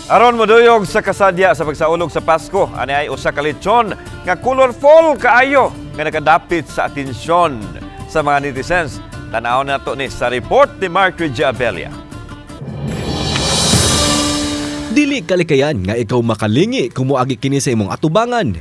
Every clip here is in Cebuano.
Aron moduyog sa kasadya sa pagsaulog sa Pasko, ani ay usa ka lechon nga colorful kaayo nga nakadapit sa atensyon sa mga netizens. Tan-awon nato ni sa report ni Mark Regia Abella. Dili kalikayan nga ikaw makalingi kung moagi kini sa imong atubangan.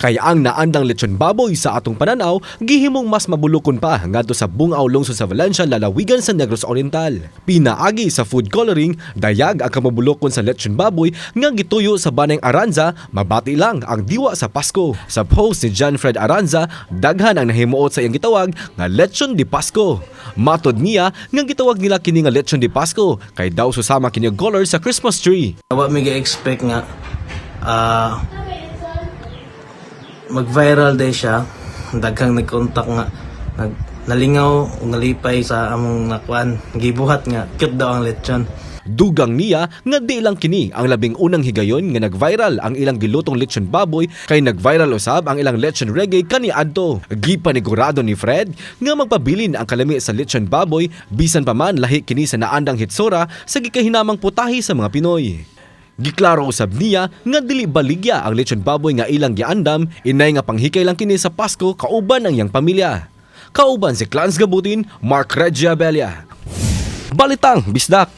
Kay ang naandang lechon baboy sa atong pananaw, gihimong mas mabulukon pa ngadto sa Bungaw, lungsod sa Valencia, lalawigan sa Negros Oriental. Pinaagi sa food coloring, dayag ang kamabulokon sa lechon baboy nga gituyo sa banay Aranza, mabati lang ang diwa sa Pasko. Sa post ni John Fred Aranza, daghan ang nahimuot sa iyang gitawag nga Lechon di Pasko. Matod niya nga gitawag nila kini nga Lechon di Pasko kay daw susama kini og color sa Christmas tree. Wa mi ga-expect nga mag-viral day siya. Daghang nag-contact nga nalingaw ug nalipay sa among nakuan gibuhat nga cute daw ang lechon. Dugang niya nga di lang kini ang labing unang higayon nga nag-viral ang ilang gilutong lechon baboy kay nag-viral usab ang ilang lechon reggae kaniadto. Gipanigurado ni Fred nga magpabilin ang kalami sa lechon baboy bisan pa man lahi kini sa naandang hitsura sa gikahinamang putahe sa mga Pinoy. Giklaro usab niya nga dili baligya ang lechon baboy nga ilang giandam, inay nga panghikay lang kini sa Pasko kauban ang iyang pamilya. Kauban si Clans Gabutin, Mark Regia Abella. Balitang Bisdak.